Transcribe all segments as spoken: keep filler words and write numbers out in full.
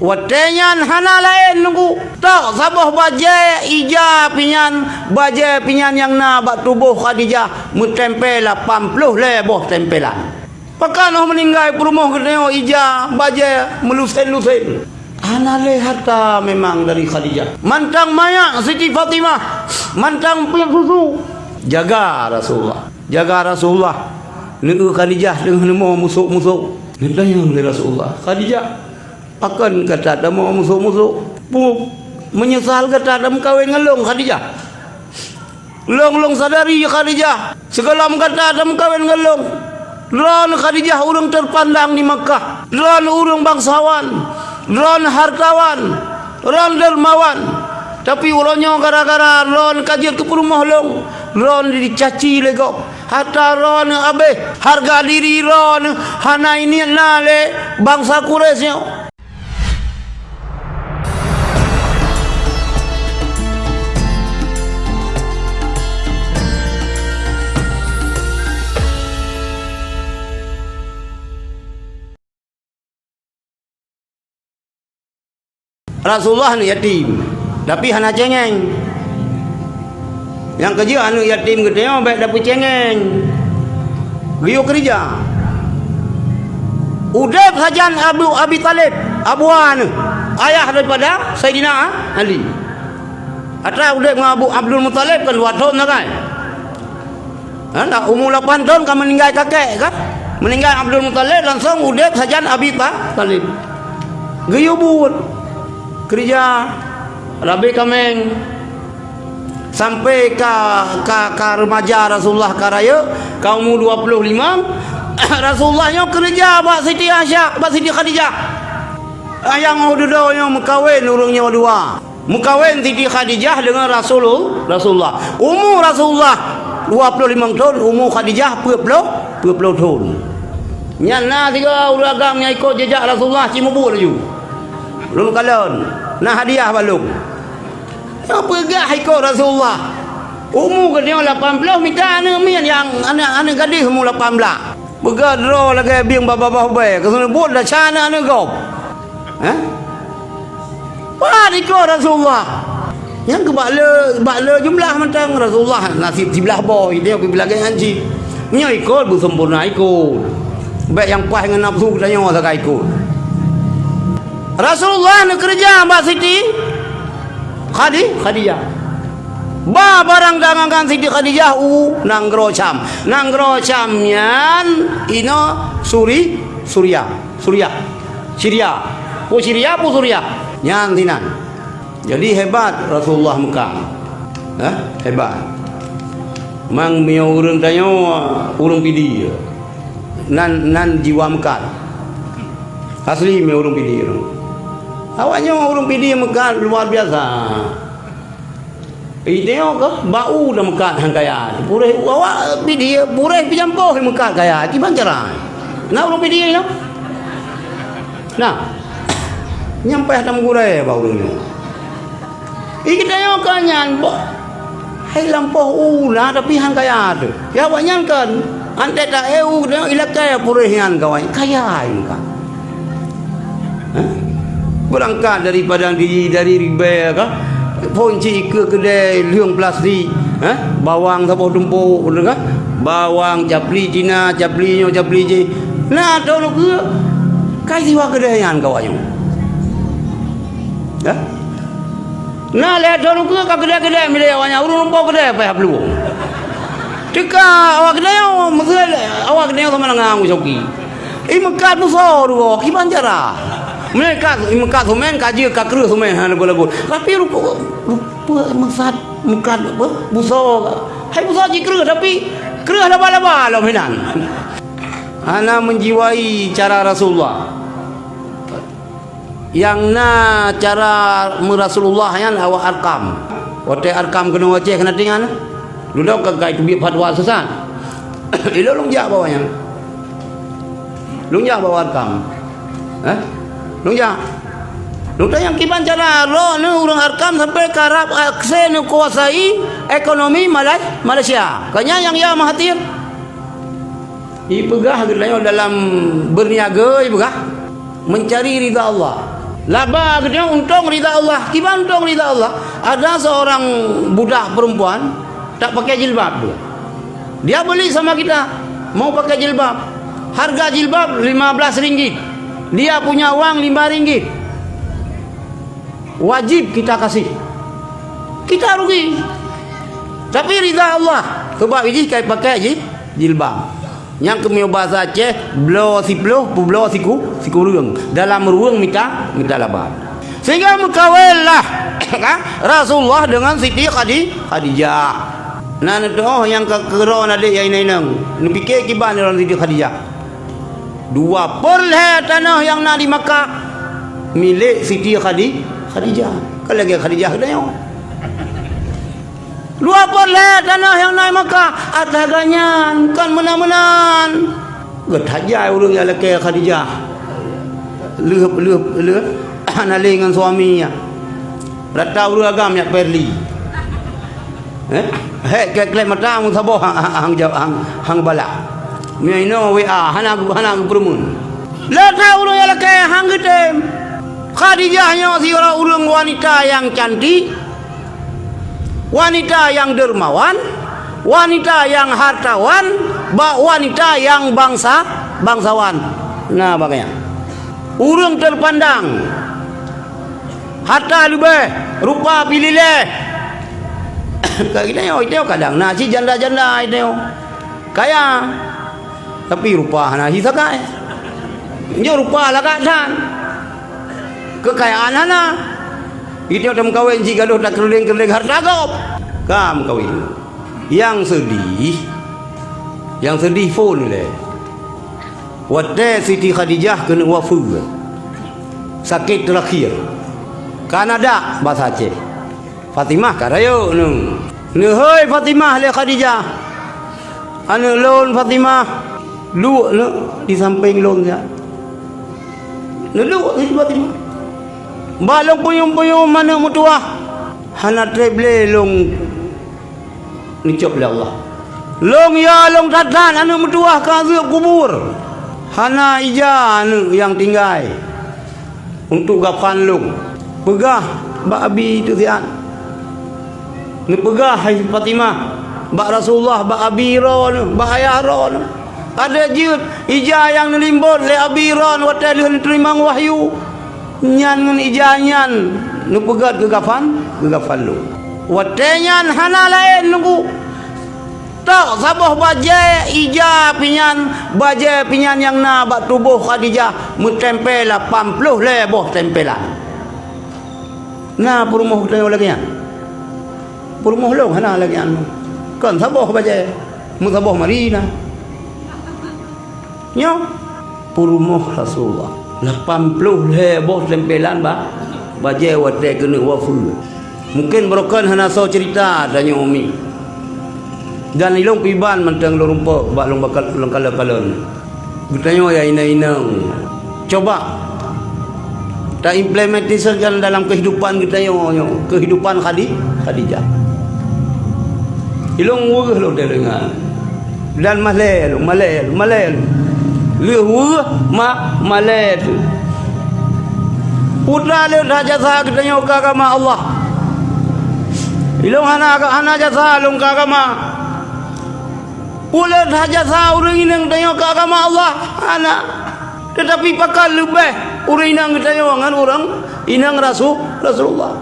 Watée nyan hana laén nunggu, tok saboh bajée ija pinyan, bajée pinyan nyang na bak tuboh Khadijah meutempé lapan ploh lhée boh tempelan. Pakon óh meuninggai peurumoh geutanyoe ija bajée meulusen-lusen. Hana lé harta memang dari Khadijah. Mantong manyak Siti Fatimah, mantong piep susu. Jaga Rasulullah. Jaga Rasulullah. Neu Khadijah teungoh neumo musôk-musôk. Neutanyong lé Rasulullah, "Khadijah, pakon gata tamoe musôk-musôk? Pu-, meunyeusal gata tameukawen ngon lôn, Khadijah?" "Lôn, lôn sadari, Khadijah, sigohlom gata tameukawen ngon lôn, droeneuh Khadijah ureuëng teupandang di Makkah. Droeneuh ureuëng bangsawan, droeneuh hartawan, droeneuh dermawan. Tapi uroe nyoe gara-gara droeneuh ka jeuet keu peurumoh lôn, droeneuh dicaci lé gob. Harta droeneuh habéh, hareuga diri droeneuh hana jiniet na lé bansa Quraisy nyoe." Rasulullah aneuëk yatim, tapi hana cengeng. Nyang keujeuet aneuëk yatim geutanyoe bék tapeucengeng. Geuyue keurija. Udeb sajan Abu Abi Thalib, abu aneuëk, ayah daripada Saidina Ali. Atra udeb ngon Abu Abdul Muthalib kan dua thon sagai. Ha, dak umu lapan thon ka meuninggai kakek kan? Meuninggai Abdul Muthalib langsong udeb sajan Abi Ta-, Thalib. Geuyue buet. Keurija, rabe kaméng. Sampai ka, ka, ka remaja Rasulullah ka rayeuk, ka umu dua ploh limong, Rasulullah nyoe keurija bak Siti Aisyah, bak Siti Khadijah. Ayah ngon dudoe nyoe meukawen ureuëng nyoe dua. Meukawen Siti Khadijah deungon Rasulul-, Rasulullah. Umu Rasulullah dua ploh limong thon, umu Khadijah peuet ploh, peuet ploh thon. Nyan na sigoe ureuëng agam nyang ikot jejak Rasulullah, ci mubuet laju. Lôn kalon, na hadiah bak lôn. Nyang peugah ikot Rasulullah. Umu geutanyoe lapan ploh, mita aneuëk miet nyang aneuëk, aneuëk gadéh umu lapan blah. Peugah droe lagée bieng babah-babah ubée, keuneuk buet desya aneuëk-aneuëk gob. Hah? Pat ikot Rasulullah. Nyang keu bak le, bak le jumlah mantong Rasulullah nasib siblah boh, idéh keu lagée nyan cit. Nyoe ikot beusempurna ikot. Bék nyang paih ngon nafsu geutanyoe sagai ikot. Rasulullah neukeureuja bak Siti Khadi-, Khadijah. Ba barang dagangan Siti Khadijah u nanggroe Syam. Nanggroe Syam nyan inoe Suri-, Suria, Suriah. Siria. Pu Siria, pu Suriah. Nyan sinan. Jadi hebat Rasulullah Mekah. Hah? Hebat. Mang meunyoe ureuëng tanyoe ureuëng Pidie. Nan, nan jiwa meukat. Asli meunyoe ureuëng Pidie. Awaknyoe ureuëng Pidie meukat luar biasa. Iteungoe keuh bak u na meukat han kaya. Puréh awak Pidie, puréh peujampôh meukat kaya. Kiban cara? Na ureuëng Pidie nyoe? Nah. Nyang payah tameugurée bak ureuëng nyoe. Ih, geutanyoe ka nyan, boh. Hai lampôh u na, tapi han kaya teuh. Ya, awaknyan kan, antée ta-, eh, u geutanyoe ilakée puréh nyan kawan. Kaya ai muka. Hah? Beurangkat dari Padang Diri, dari Ribée ka, phon cit ikeue keudée lheueng plastik, hah? Bawang saboh tumpôk, beutôi ka? Bawang, capli Cina, capli nyoe, capli jih. Na, thon ukeue, kai siwa keudée nyan kawan nyoe. Hah? Na lhée thon ukeue ka keudée-keudée milék awaknyan, ureuëng lumpoe keudée payah peuluwong. Teuka awak geutanyoe, meuseuet awak geutanyoe sama dengan Abu Syauki. Imeukat musoh dua, kiban cara. Meunyoe ikat, imeukat seumén, ka jeuet ka kreueh seumén hana lagot-lagot. Tapi rupa, rupa meusat meukat apa? Busoe. Hai busoe jikreueh, tapi kreueh laba-laba lom hinan. Hana menjiwai cara Rasulullah. Nyang na cara meurasulullah nyan awak Arkam. Watée Arkam keunoe Aceh keunatingan, dudoe ka kai teubiet fatwa sesat. Ilôn lôn jak bak awaknyan. Lôn jak bak Arkam. Eh? Lôn jak. Lôn tanyong kiban cara droeneuh ureuëng Arkam sampai karab akse neukuasai ekonomi Malay-, Malaysia. Kanya nyang ya Mahathir. Ipeugah geutanyoe dalam beurniaga, ipeugah, meucari ridha Allah. Laba geutanyoe untông ridha Allah. Kiban untông ridha Allah? Ada seorang budak perempuan tak pakai jilbab tu. Dia beli sama kita, mau pakai jilbab. Harga jilbab lima belas ringgit. Dia punya uang lima ringgit. Wajib kita kasih. Kita rugi. Tapi ridha Allah. Sebab jih ka pakai ji-, jilbab. Nyang keumeunyoe basa Aceh, bloe siploh, peubloe siku-, sikureueng. Dalam rueng mita, mita laba. Sehingga meukawenlah, ka, Rasulullah dengan Siti Khadi-, Khadijah. Na neutuoh nyang ka keudroe adék nyang inong-inong. Neupike kiban ngon Siti Khadijah. Dua peureulhèe tanoh nyang na di Makkah milék Siti Khadi-, Khadijah. Kon lagèe Khadijah geutanyoe. Dua peureulhèe tanoh nyang na di Makkah, atra geuh nyan kon meunan-meunan. Geutajai ureueng nyang lakèe Khadijah. Lheueh, lheueh, lheueh hana lé ngon suami nyan. Rata ureueng agam jak Perli. Eh? Hék klek-klek mata meusaboh hang, hang, hang jaweueb, hang, hang balak. Meunyoe inoe W A hana, hana geupeureumeun. Le that ureueng nyang lakèe hang geutem. Khadijah nyoe sidroe ureueng wanita nyang cantik, wanita nyang dermawan, wanita nyang hartawan, bak wanita nyang bangsa, bangsawan. Na bak nyan. Ureueng terpandang. Harta leubeh, rupa pih ilèe. Ka geutanyoe, geutanyoe kadang na cit janda-janda geutanyoe. Kaya, tapi rupa hana cit sagai. Nyoe rupa lagak that. Keukayaan hana. Geutanyoe tameukawen cit gadôh takeureuleng-keureuleng harta gob. Ka meukawen. Nyang seudih, nyang seudih phôn ilèe. Watèe Siti Khadijah keuneuk wafeuet, sakét teurakhir, ka na dak basa Aceh. Fatimah ka rayeuk neu. "Neuhôi Fatimah," lé Khadijah, "aneuk lôn Fatimah, duek neuk di sampéng lôn siat." Neuduek Siti Fatimah. "Bak lôn puyum-puyum aneuk meutuwah, hana trép lé lôn neucok lé Allah. Lôn ya lôn that-that aneuk meutuwah ka zeueb kubur. Hana ija aneuk nyang tinggai untuk gafan lôn. Peugah bak abi teuh siat." Neupeugah hai Fatimah bak Rasulullah, bak abi droeneuh, bak ayah droeneuh. Padahai jeuet ija nyang neulimbot lé abi droeneuh watèe lheueh neuteurimong wahyu. Nyan ngon ija nyan neupeugèt geugafan, geugafan lôn. Watèe nyan hana laén nunggu. Tok saboh bajèe ija pih nyan, bajèe pih nyan nyang na bak tuboh Khadijah meutempé lapan ploh lhèe boh tempelan. Na peurumoh geutanyoe lagèe nyan? Peurumoh lôn hana lagèe nyan. Kon saboh bajèe, meusaboh mari na. Nyoe peurumoh Rasulullah. Lapan ploh lhèe boh tempelan ba-, bajèe watèe keuneuk wafeuet. Mungken barokon hana soe ceurita tanyoe umi. Dan ilôn piban mantong lôn rumpok bak lôn bakal-, lôn kalon-kalon. Geutanyoe ya inong-inong. Coba ta-implementasikan dalam kehidupan geutanyoe nyoe, kehidupan Khadi-, Khadijah. Ilôn weueh lôn teudeungoe. Dan malèe lôn, malèe lôn, malèe lôn. Lheueh weueh ma-, malèe teuh. Peue le that jasa geutanyoe keu agama Allah. Ilôn hana, hana jasa lôn keu agama. Peue le that jasa ureueng inong tanyoe keu agama Allah? Hana. Teutapi pakon leubeh ureueng inong geutanyoe ngon ureueng inong Rasu-, Rasulullah?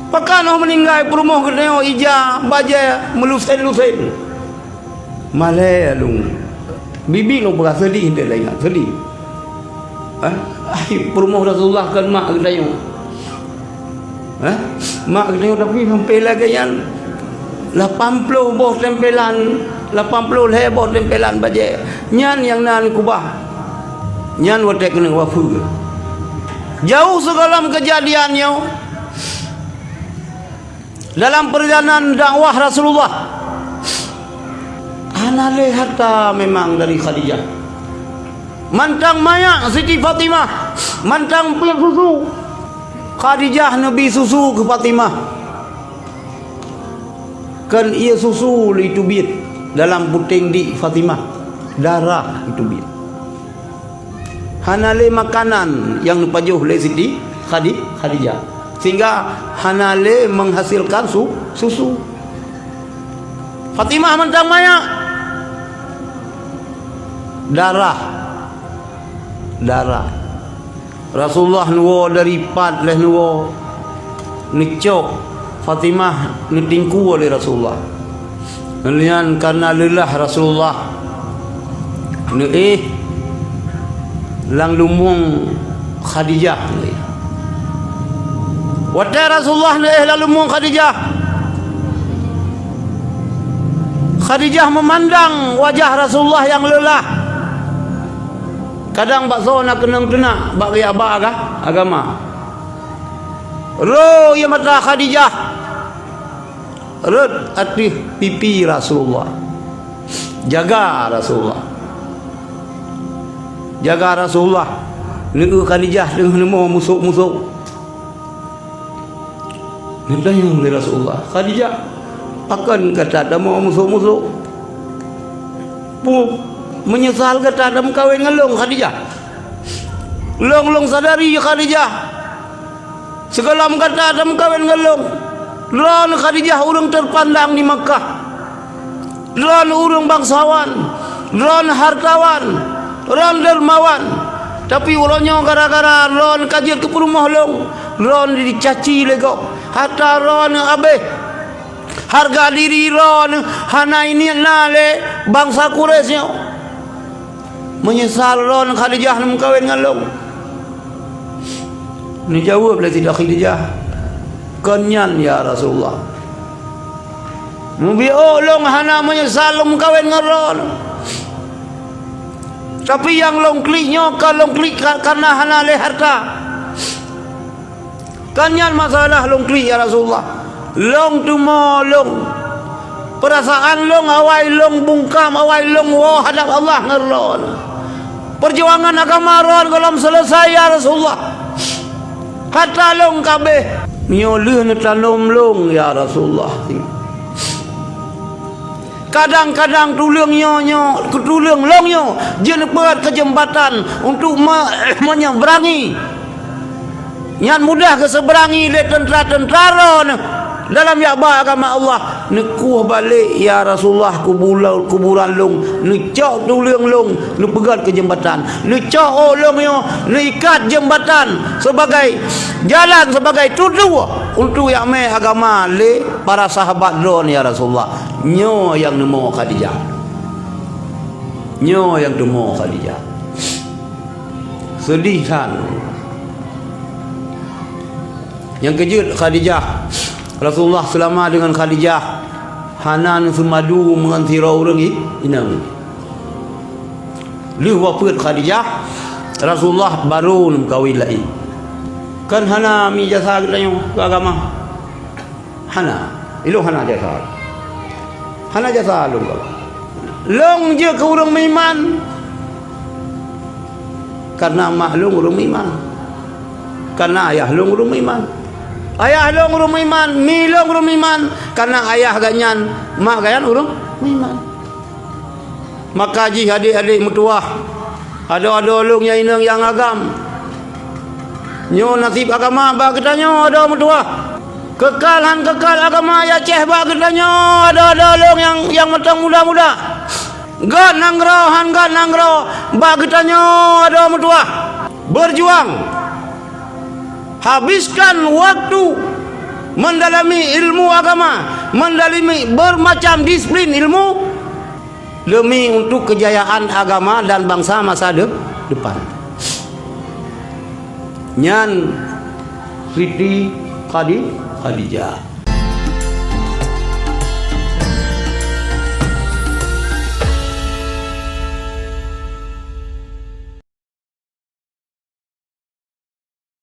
Pakon 'oh meuninggai peurumoh geutanyoe ija, bajèe, meulusén-lusén? Malèe lôn. Bibi lôn peugah seudih, teuingat seudih. Hah? Ai, peurumoh Rasulullah kon mak geutanyoe. Hah? Mak geutanyoe tapi sampai lagèe nyan. Lapan ploh boh tempelan, lapan ploh lhèe boh tempelan bajèe. Nyan nyang na neukeubah. Nyan watèe keuneuk wafeuet. Jauh sigohlom keujadian nyoe. Dalam peurjalanan dakwah Rasulullah, hana lé harta memang dari Khadijah. Mantong manyak Siti Fatimah, mantong peuet susu. Khadijah neubi susu keu Fatimah. Kon ié susu lé iteubiet dalam puténg di Fatimah, darah iteubiet. Hana lé makanan nyang neupajoh lé Siti Khadi-, Khadijah. Sehingga hana lé menghasilkan su-, susu. Fatimah mantong manyak. Darah. Darah. Rasulullah neuwoe dari pat lheueh neuwoe, neucok Fatimah neutingku lé Rasulullah. Nyan karena leulah Rasulullah neuéh lam lumueng Khadijah. Watée Rasulullah neuéh lam lumueng Khadijah, Khadijah meumandang wajah Rasulullah nyang leulah. Kadang bak soe na keunong teunak bak geujak ba aga-, agama. Roh ie mata Khadijah rhot ateueh pipi Rasulullah. Jaga Rasulullah. Jaga Rasulullah. Neu Khadijah teungoh neumo musôk-musôk. Neutanyong lé Rasulullah, "Khadijah, pakon gata tamoe musôk-musôk? Pu-, meunyeusal gata tameukawen ngon lôn, Khadijah? Lôn, lôn sadari, Khadijah, sigohlom gata tameukawen ngon lôn, droeneuh Khadijah ureuëng teupandang di Makkah. Droeneuh ureuëng bangsawan, droeneuh hartawan, droeneuh dermawan. Tapi uroe nyoe gara-gara droeneuh ka jeuet keu peurumoh lôn, droeneuh jicaci lé gob, hareuta droeneuh habéh. Hareuga diri droeneuh hana jiniet na lé bansa Quraisy nyoe. Meunyeusal droeneuh Khadijah neumeukawen ngon lôn." Neujaweueb lé Siti Khadijah, "Kon nyan, ya Rasulullah. Mubiôh lôn hana meunyeusal lôn meukawen ngon droeneuh. Tapi nyang lôn klik nyoe ka lôn klik ka-, kareuna hana lé hareuta. Kon nyan masalah lôn klik, ya Rasulullah. Lôn tumo lôn. Peurasaan lôn awai lôn bungkam, awai lôn woe hadab Allah ngon droeneuh. Peurjuangan agama droeneuh gohlom seuleusai, ya Rasulullah. Hareuta lôn ka abéh. Nyoe lheueh neutanom lôn, ya Rasulullah." Kadang-kadang tuleueng nyoe, nyoe, tuleueng lôn nyoe jeuet neupeugot keu jeumbatan untuk me-, meunyeubrangi. Nyan mudah geuseubrangi lé teuntra-teuntra droeneuh dalam jak ba agama Allah. Neukueh balek, ya Rasulullah, kubu-, kuburan lôn, neucok tuleueng lôn, neupeugot keu jeumbatan. Neucok ôk lôn nyoe, neuikat jeumbatan sibagai jalan, sibagai tutoe untuk jak mé agama lé para sahabat droeneuh, ya Rasulullah. Nyoe nyang neumo Khadijah. Nyoe nyang teumo Khadijah. Seudeh that. Nyang keujeuet Khadijah, Rasulullah seulama deungon Khadijah hana neuseumadu meungon sidroe ureuëng i-, inong. Lheueh wafeuet Khadijah, Rasulullah barô neumeukawen laén. Kan hana mi jasa geutanyoe keu agama. Hana. Ilôn hana jasa. Hana jasa lôn keu Allah. Lôn jeuet keu ureuëng meuiman. Karena mak lôn ureuëng meuiman. Karena ayah lôn ureuëng meuiman. Ayah lôn ureuëng meuiman, mi lôn ureuëng meuiman. Karena ayah gobnyan, mak gobnyan ureuëng meuiman. Maka jih adék-adék meutuwah, adoe-adoe lôn nyang inong nyang agam. Nyoe naseb agama bak geutanyoe adoe meutuwah. Keukal han keukal agama i Aceh bak geutanyoe adoe-adoe lôn nyang, nyang mantong muda-muda. Göt nanggroe han göt nanggroe bak geutanyoe adoe meutuwah. Berjuang. Habiskan waktu mendalami ilmu agama, mendalami bermacam disiplin ilmu demi untuk kejayaan agama dan bangsa masa de-, depan. Nyan Siti Khadi-, Khadijah.